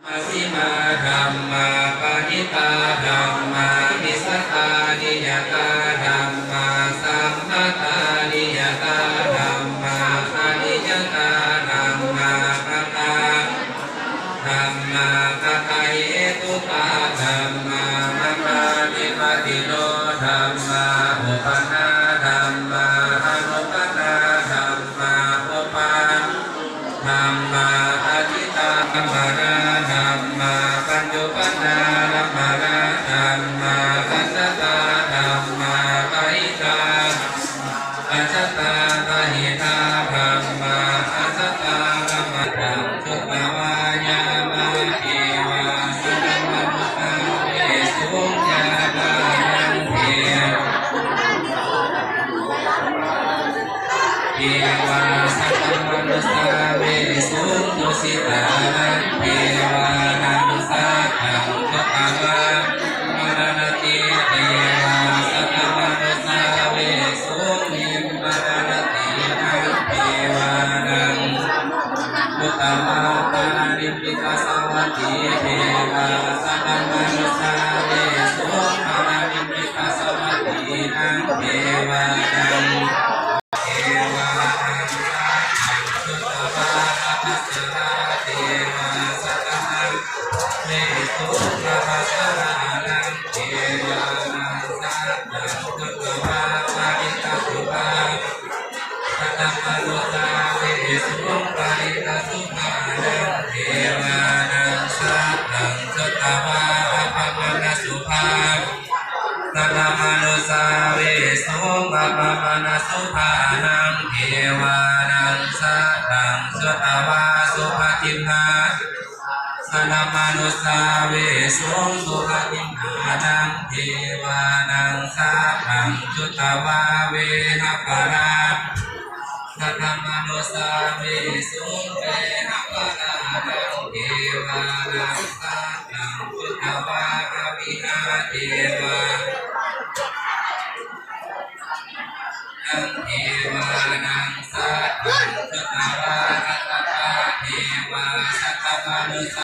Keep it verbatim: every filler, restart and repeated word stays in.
Majjhimā dhammā, paṇītā dhammā, micchattaniyatā dhammā, sahajātaniyatā dhammā, aniyatā dhammā, maggā dhammā, maggahetukā dhammā, maggādhipatino dhammā, uppannā dhammā, anuppannā dhammā, uppā dhammā, atītārammaṇā dhammā, paccuppannārammaṇā dhammā, ajjhattā dhammā, bahiddhā dhammā, ajjhattabahiddhā dhammā, ajjhattārammaṇā dhammā. Sutvā yāmā devā saddamanussāvesuṃ. Yāmānaṃ devā devā saddamanussāvesuṃ. Tusitā naṃ devānaṃ saddaṃ sutvā, nimmānaratī devā saddamanussāvesuṃ. Nimmānaratīnaṃ devānaṃ sutvā, paranimmitavasavattī devā saddamanussāvesuṃ. Paranimmitavasavattīnaṃ devānaṃ devānaṃ saddaṃ sutvā, ābhassarā devā saddamanussāvesuṃ. Ābhassarānaṃ devānaṃ saddaṃ sutvā, parittasubhā saddamanussāvesuṃ. Parittasubhānaṃ devānaṃ saddaṃ sutvā, appamāṇasubhā saddamanussāvesuṃ. Appamāṇasubhānaṃ devānaṃ saddaṃ sutvā, subhakiṇhā saddamanussāvesuṃ. Subhakiṇhānaṃ devānaṃ saddaṃ sutvā, vehapphalā saddamanussāvesuṃ. Vehapphalānaṃ devānaṃ saddaṃ sutvā, avihā devā devānaṃ saddaṃ sutvā, atappā devā saddamanussā